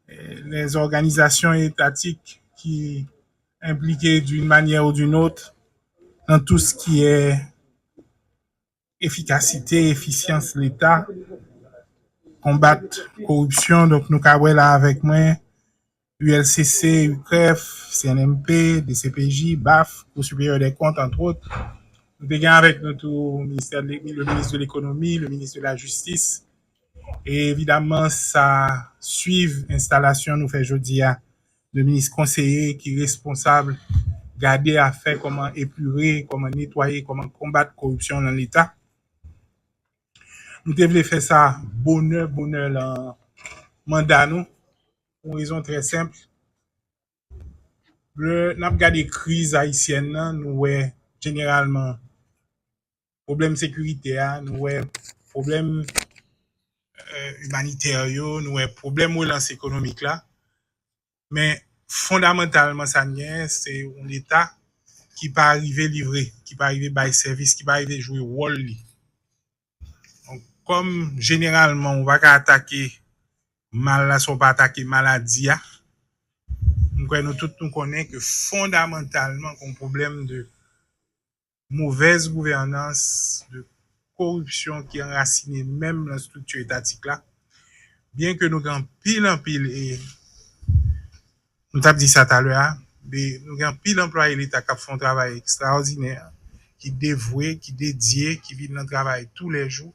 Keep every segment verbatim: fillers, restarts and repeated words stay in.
les organisations étatiques qui impliquées d'une manière ou d'une autre dans tout ce qui est efficacité, efficience Leta, konbat koripsyon. Donk, nou ka wè la avèk mwen, U L C C, U C R E F, C N M P, D C P J, baf, Cour supérieure des comptes, entre autres. Nou te gen avèk nou tou ministè de, le ministre de l'économie, le ministre de la justice. E evidaman, sa swiv enstalasyon nou fè jodi a de minis konseye ki responsab gade afè kòman epire, kòman netwaye, kòman konbat koripsyon nan Leta. Nou te vle fè sa bonè, bonè nan manda nou, pou yon rezon trè senp. Lè n ap gade kriz ayisyèn nan, nou wè jeneralman pwoblèm sekirite a, nou wè pwoblèm imanitè yo, nou wè pwoblèm relans ekonomik la. Men fondamantalman, sa n genyen, se yon Leta ki pa rive livre, ki pa rive bay sèvis, ki pa rive jwe wòl li. Donk, kòm jeneralman, ou pa ka atake mal la san w pa atake maladi a, m kwè nou tout nou konnen ke fondamantalman, gen yon pwoblèm de movèz gouvènans, de koripsyon ki anrasinen menm nan estrikti etatik la. Byen ke nou gen anpil, anpil, e nou t ap di sa talè a, men nou gen anpil anplwaye Leta k ap fè yon travay ekstraòdinè, ki devwe, ki dedye, ki vin nan travay toulèjou.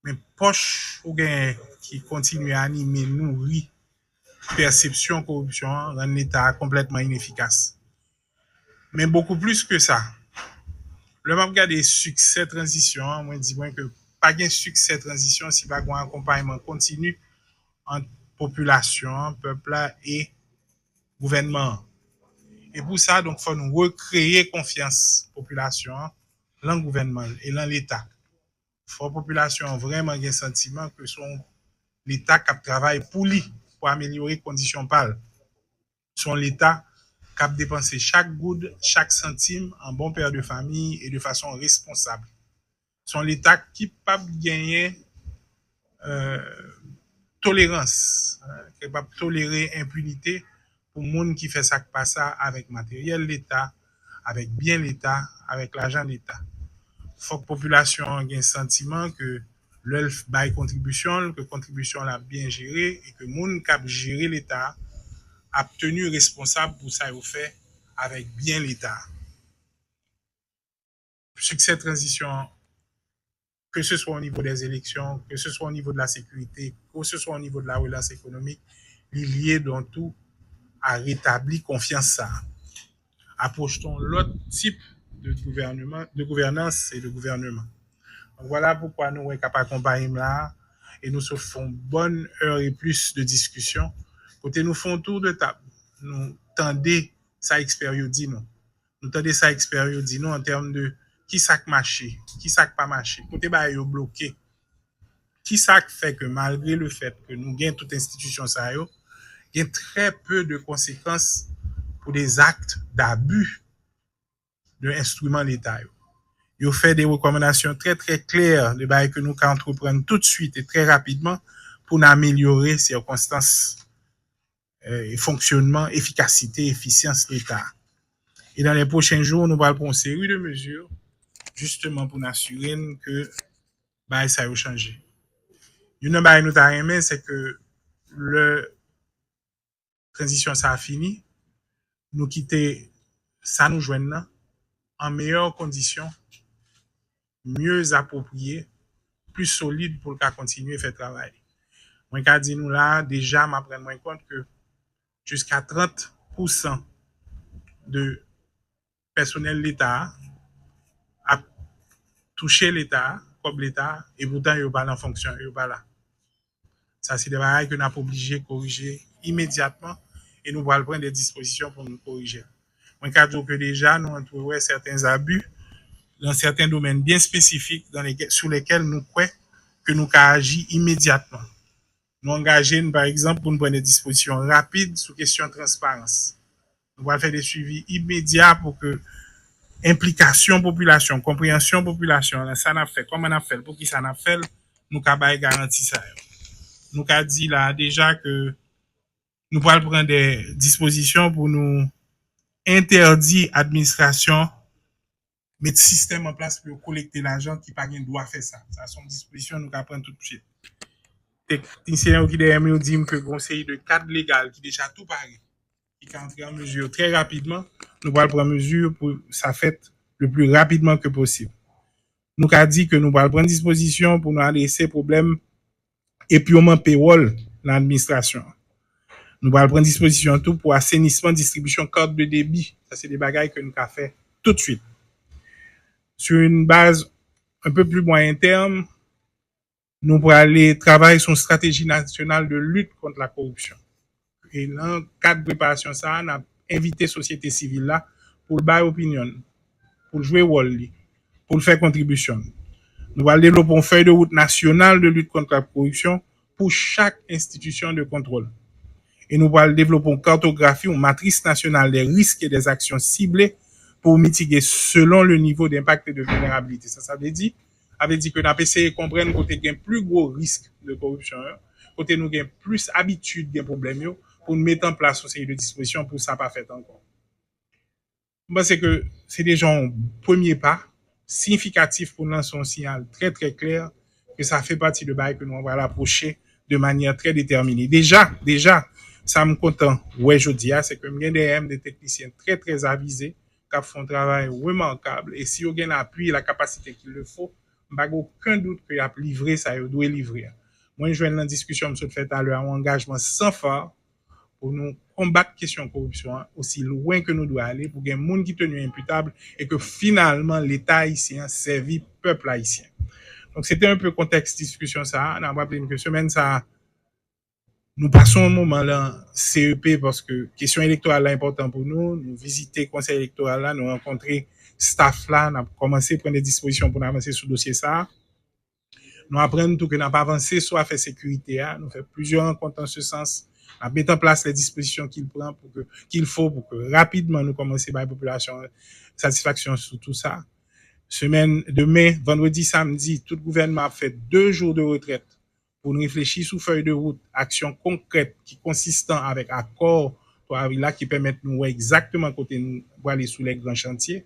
Men pòch ou genyen ki kontinye anime, nouri pèsepsyon koripsyon an, rann Leta a konplètman inefikas. Men bokou plis ke sa, lè m ap gade siksè tranzisyon an, mwen di mwen ke pa gen siksè tranzisyon si pa gen yon akonpayman kontini ant popilasyon an, pèp la, e gouvènman an. E pou sa, donk, fò nou rekreye konfyans popilasyon an lan gouvènman l e lan Leta. Fò popilasyon an vrèman gen santiman ke se yon Leta k ap travay pou li, pou amelyore kondisyon pa l. Se yon Leta k ap depanse chak goud, chak santim an bon pè de famiy e de fason responsab. Se yon Leta ki p ap genyen, euh, tolerans, euh, ki p ap tolere enpinite pou moun ki fè sa k pa sa avèk materyèl Leta, avèk byen Leta, avèk lajan Leta. Fòk popilasyon an gen santiman ke lè l bay kontribisyon l, ke kontribisyon l ap byen jere e ke moun k ap jere Leta a ap teni responsab pou sa yo fè avèk byen Leta a. Siksè tranzisyon an, ke se swa o nivo dè eleksyon, ke se swa o nivo de la sekirite, ke se swa o nivo de la relans ekonomik, li lye donk tou a retabli konfyans sa a. Apwoche yon lòt tip de gouvènman, de gouvènans e de gouvènman. Donk, vwala poukwa nou wè k ap akonpaye m la a, e nou sot fè yon bòn è e plis de diskisyon, kote nou fè yon tou de tab, nou tande sa ekspè yo di nou. Nou tande sa ekspè yo di nou an tèm de ki sa k mache, ki sa k pa mache, kote bagay yo bloke. Ki sa k fè ke malgre le fèt ke nou gen tout enstitisyon sa yo, gen trè pe de konsekans pou de zak dabi de enstriman Leta yo. Yo fè de rekòmandasyon trè, trè klè de bagay ke nou ka antreprann toutswit e trè rapidman pou n amelyore sikonstans, euh, fonksyònman, efikasite, efisyans Leta. E nan lè pwochen jou, nou pral pran yon seri de mezi, jisteman pou n asire n ke bagay sa yo chanje. Youn nan bagay nou ta renmen, se ke lè tranzisyon sa a fini, nou kite sa nou jwenn nan an meyè kondisyon, mye apwopriye, pli solid pou l ka kontinye fè travay li. Mwen ka di nou la a, deja m ap rann mwen kont ke jiska trant pousan de pèsonèl Leta a ap touche Leta a, kòb Leta a, e poutan yo pa nan fonksyon, yo pa la. Sa se de bagay ke n ap oblije korije imedyatman e nou pral pran de dispozisyon pou nou korije. Mwen ka di w ke deja nou antwewè sèten zabi nan sèten domèn byen espesifik dans lesquels, sou lesquels nou kwè ke nou ka aji imedyatman. Nou angaje n, pa egzanp, pou n pran de dispozisyon rapid sou kesyon transparans. Nou pral fè de swivi imedya pou ke enplikasyon popilasyon, konpreyansyon popilasyon nan sa n ap fè, kòman n ap fè l, poukisa n ap fè l, nou ka bay garanti sa yo. Nou ka di la a deja ke Nou pral pran de dispozisyon pou nou entèdi administrasyon met sistèm an plas pou yo kolekte lajan ki pa gen dwa fè sa. Sa se yon dispozisyon nou ka pran tout swit. Teknisyen yo ki dèyè m yo di m ke gen yon seri de kad legal ki deja tou pare, ki ka antre an mezi trè rapidman. Nou pral pran mezi pou sa fèt le pli rapidman ke posib. Nou ka di ke nou pral pran dispozisyon pou nou adrese pwoblèm epiyonman pewòl nan administrasyon an. Nou pral pran dispozisyon tou pou asenisman distribisyon kat de debi. Sa se de bagay ke nou ka fè tout swit. Sur une base un peu plus moyen terme, nou prale travay sou yon strateji nasyonal de lit kont la koripsyon. E nan kad preparasyon sa a, n ap envite sosyete sivil la pou l bay opinyon l, pou l jwe wòl li, pou l fè kontribisyon l. Nou pral devlope yon fèy de wout nasyonal de lit kont la koripsyon pou chak enstitisyon de kontwòl. E nou pral devlope yon kartografi, yon matris nasyonal de risk e de aksyon sible pou mitige selon le nivo de enpak e de vilnerabilite. Sa, sa vle di, sa vle di ke n ap eseye konprann kote gen pli gwo risk de koripsyon yo, kote nou gen plis abitid gen pwoblèm yo, pou n met an plas yon seri de dispozisyon pou sa pa fèt ankò. M panse ke se deja yon premye pa siyifikatif pou n lanse yon siyal trè, trè klè ke sa fè pati de bagay ke nou pral apwoche de manyè trè detèmine. Deja, deja, sa m kontan wè jodi a, se ke m gen dèyè m de teknisyen trè, trè avize k ap fè yon travay remakab. E si yo gen lapui e lakapasite qu'il le faut, m pa gen okenn dout ke y ap livre sa yo dwe livre a. Mwen jwenn nan diskisyon m sot fè talè a yon angajman san fard pou nou konbat kesyon koripsyon an osi lwen ke nou dwe ale, pou gen moun ki tenu enpitab e ke finalman Leta ayisyen an sèvi pèp ayisyen. Donk, se te un peu kontèks diskisyon sa a. N ap raple n ke semèn sa a, nou pase yon moman lan C E P paske kesyon elektoral la enpòtan pou nou. Nou vizite konsèy elektoral la, nou rankontre staff la, n ap kòmanse pran de dispozisyon pou n avanse sou dosye sa a. Nou aprann tou ke n ap avanse sou afè sekirite a. Nou fè plizyè rankont an se sans. N ap met an plas lè dispozisyon ki l pran pou ke, ki l fo pou ke rapidman nou kòmanse bay popilasyon an satisfaksyon sou tou sa. Semèn demen, vandredi, samdi, tout gouvènman ap fè de jou de retrèt pou n reflechi sou fèy de wout, aksyon konkrèt ki konsistan avèk akò twa avril la, ki pèmèt nou wè egzakteman kote n prale sou lè gran chantye.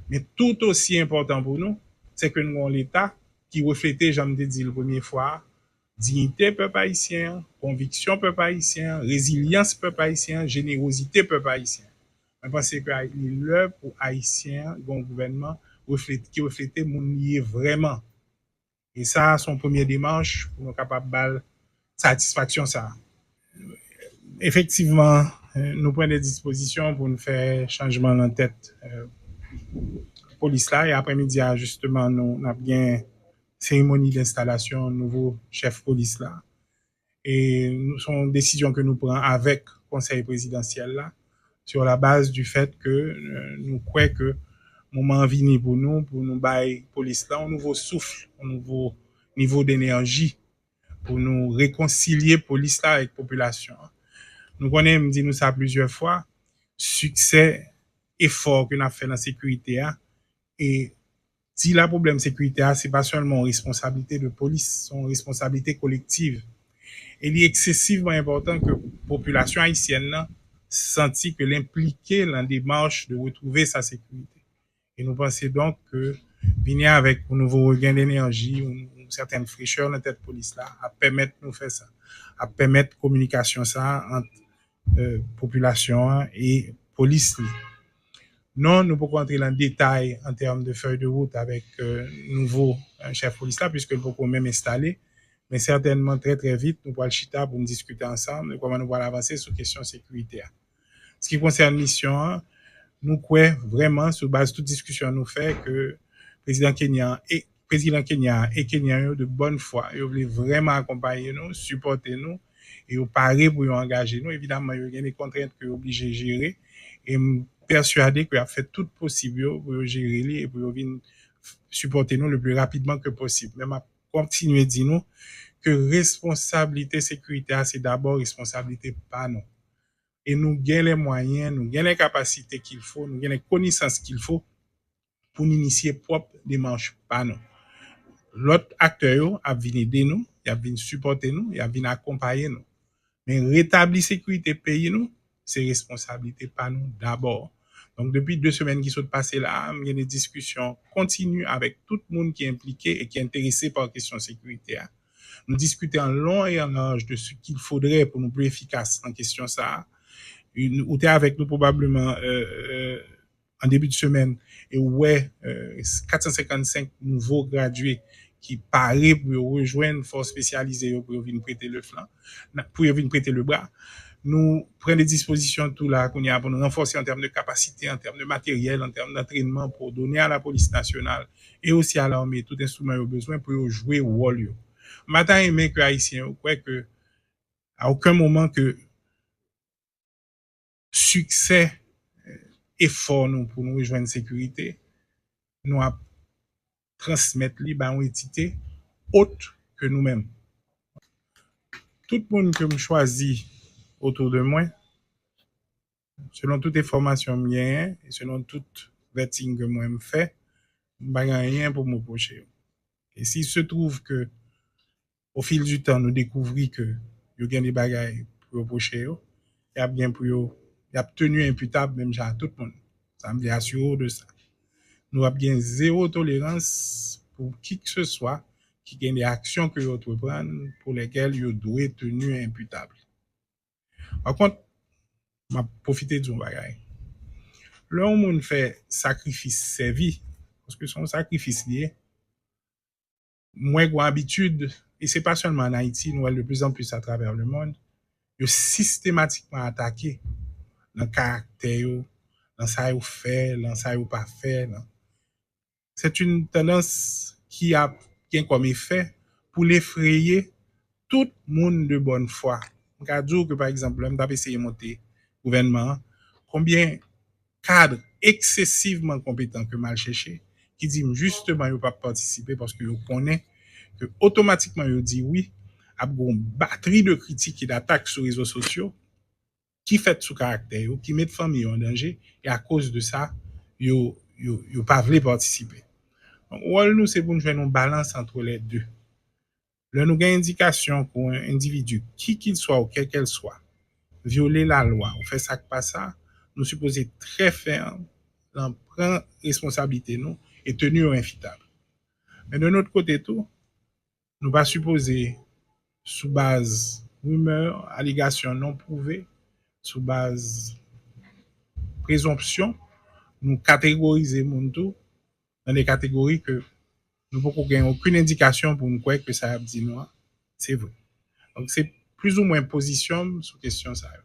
Men tout osi enpòtan pou nou, se ke nou gen yon Leta ki reflete, jan m te di l premye fwa a, diyite pèp ayisyen an, konviksyon pèp ayisyen an, rezilyans pèp ayisyen an, jenerozite pèp ayisyen an. Mwen panse ke li lè pou Ayisyen an gen yon gouvènman reflete, ki reflete moun li ye vrèman. E sa, se yon premye demach pou nou kapab ba l satisfaksyon sa a. Efektivman, nou pran de dispozisyon pou n fè chanjman nan tèt polis la. E aprèmidi a, jisteman, nou n ap gen seremoni denstalasyon nouvo chèf polis la. E se yon desizyon ke nou pran avèk Konsèy Prezidansyèl la, sur la base du fait que nou kwè ke moman an vini pou nou, pou nou bay polis la yon nouvo souf, yon nouvo nivo denèji, pou nou rekonsilye polis la avèk popilasyon an. Nou konnen, m di nou sa plizyè fwa, siksè efò ke n ap fè nan sekirite a, e di la pwoblèm sekirite a, se pa sèlman yon responsablite de polis, se yon responsablite kolektiv. E li eksesivman enpòtan ke popilasyon ayisyèn nan santi ke l enplike nan demach de retwouve sa sekirite. E nou panse donk ke vini avèk yon nouvo regen denèji, yon, yon sètèn frechè nan tèt polis la, ap pèmèt nou fè sa. Ap pèmèt kominikasyon sa a ant popilasyon an e polis li. Non, nou poko antre nan detay an tèm de fèy de wout avèk nouvo chèf polis la, piske l poko menm enstale. Men sètènman, trè, trè vit, nou pral chita pou n diskite ansanm de kòman nou pral avanse sou kesyon sekirite a. An se ki konsène misyon an, nou kwè vrèman, sou baz tout diskisyon nou fè, ke prezidan kenyan an e prezidan Kenya e Kenyan yo de bòn fwa, yo vle vrèman akonpaye nou, sipòte nou, e yo pare pou yo angaje nou. Evidamman, yo gen de kontrent ke yo oblije jere, e m pèswade ke y ap fè tout posib yo pou yo jere li e pou yo vin sipòte nou le pli rapidman ke posib. Men m ap kontinye di nou ke responsablite sekirite a se dabò responsablite pa nou. E nou gen lè mwayen, nou gen lè kapasite qu'il faut, nou gen lè konesans qu'il faut pou n inisye pwòp demach pa nou. Lòt aktè yo ap vin ede nou, y ap vin sipòte nou, y ap vin akonpaye nou. Men retabli sekirite peyi nou, se responsablite pa nou dabò. Donk, depi de semèn ki sot pase la a, m gen de diskisyon kontini avèk tout moun ki enplike e ki enterese pa kesyon sekirite a. Nou diskite an lon e an laj de ce qu'il faudrait pou nou pli efikas nan kesyon sa a. Ou te avèk nou pwobableman an debi de semèn e ou wè kat san senkannsenk nouvo gradye ki pare pou yo rejwenn fòs espesyalize yo pou yo vin prete le flank, pou yo vin prete le bra. Nou pran de dispozisyon tou la kounye a pou nou ranfòse an tèm de kapasite, an tèm de materyèl, an tèm d'antrenman pou done a la polis nasyonal e osi a lame tout enstriman yo bezwen pou yo jwe wòl yo. M pa ta renmen ke Ayisyen yo kwè ke a okenn moman ke siksè efò nou pou nou rejwenn sekirite, nou ap transmèt li ba yon entite ot ke nou menm. Tout moun ke m chwazi otou de mwen, selon tout enfòmasyon m genyen, e selon tout vetting ke mwen m fè, m pa gen anyen pou m repwoche yo. E si se trouve ke o fil di tan, nou dekouvri ke yo gen de bagay pou yo pwoche yo, y ap gen pou yo, y ap tenu enpitab menm jan ak tout moun. Sa m vle asire w de sa. Nou ap gen zewo tolerans pou kik se swa ki gen de aksyon ke yo antreprann pou lèkèl yo dwe tenu enpitab. Pa kont, m ap pwofite di yon bagay. Lè yon moun fè sakrifis sèvi, paske se yon sakrifis li ye, mwen gen abitid, e se pa sèlman an Ayiti, nou wè l de plus en plus à travers le monde, yo sistematikman atake nan karaktè yo, nan sa yo fè, nan sa yo pa fè. Nan... C'est une tendance ki ap gen kòm efè pou l efreye tout moun de bonne foi. M ka di w ke, pa egzanp, lè m t ap eseye monte gouvènman an, konbyen kad eksesivman konpetan ke m al chèche, ki di m jisteman yo p ap patisipe paske yo konnen ke otomatikman yo di wi, ap gen yon batri de kritik e datak sou rezo sosyo ki fèt sou karaktè yo, ki met fanmi yo an danje, e akoz de sa, yo, yo, yo pa vle patisipe. Donk, wòl nou, se pou n jwenn yon balans ant lè de. Lè nou gen endikasyon ke yon endividi, kikilswa ou kèlkèlswa, vyole lalwa ou fè sa k pa sa, nou sipoze trè fèm nan pran responsablite nou e teni yo enpitab. Men de lòt kote tou, nou pa sipoze, sou baz rimè, alegasyon non pwouve, sou baz prezonpsyon, nou kategorize moun tou nan de kategori ke nou poko gen okenn endikasyon pou nou kwè ke sa y ap di nou an, se vre. Donk, se plizoumwen pozisyon m sou kesyon sa yo.